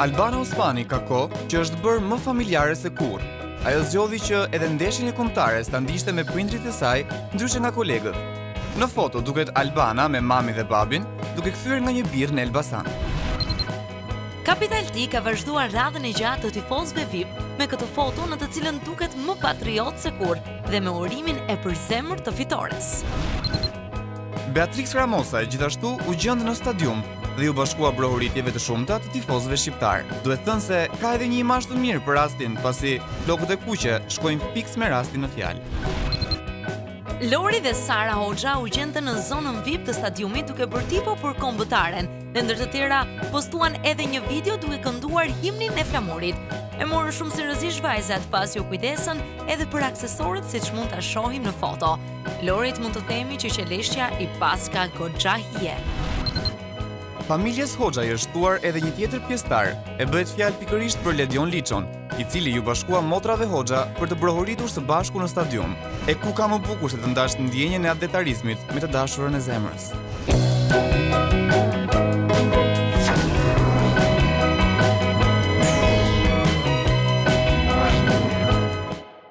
Albana Osmani ka kohë që është bërë më familjare se kurrë. Ajo zgjodhi që edhe ndeshjen e kombëtares ta ndiqte me prindërit e saj, ndryshe nga kolegët. Në foto duket Albana me mamin dhe babin, duke kthyer nga një birrë në Elbasan. Kapital T ka vazhduar radhën e gjatë të tifozëve VIP me këtë foto në të cilën duket më patriot se kurrë dhe me urimin e përzemërt të fitores. Beatrix Ramosaj gjithashtu u gjend në stadium dhe iu bashkua brohoritjeve të shumta të tifozëve shqiptarë. Duhet thënë se ka edhe një imazh të mirë për rastin, pasi flokët e kuqe shkojnë fiks me rastin në fjalë. Lori dhe Sara Hoxha u gjendën në zonën VIP të stadiumit duke bërë tifo për kombëtaren dhe ndër të tjera postuan edhe një video duke kënduar himnin e flamurit. E morën shumë seriozisht vajzat pasi u kujdesën edhe për aksesorët siç mund ta shohim në foto. Lorit mund të themi që qeleshtja i paska goxha hije. Familjes Hoxha i është shtuar edhe një tjetër pjesëtar, e bëhet fjalë pikërisht për Ledion Liçon, i cili iu bashkua motrave Hoxha për të brohoritur së bashku në stadium. E ku ka më bukur se të ndash ndjenjën e atdhetarizmit me të dashurën e zemrës.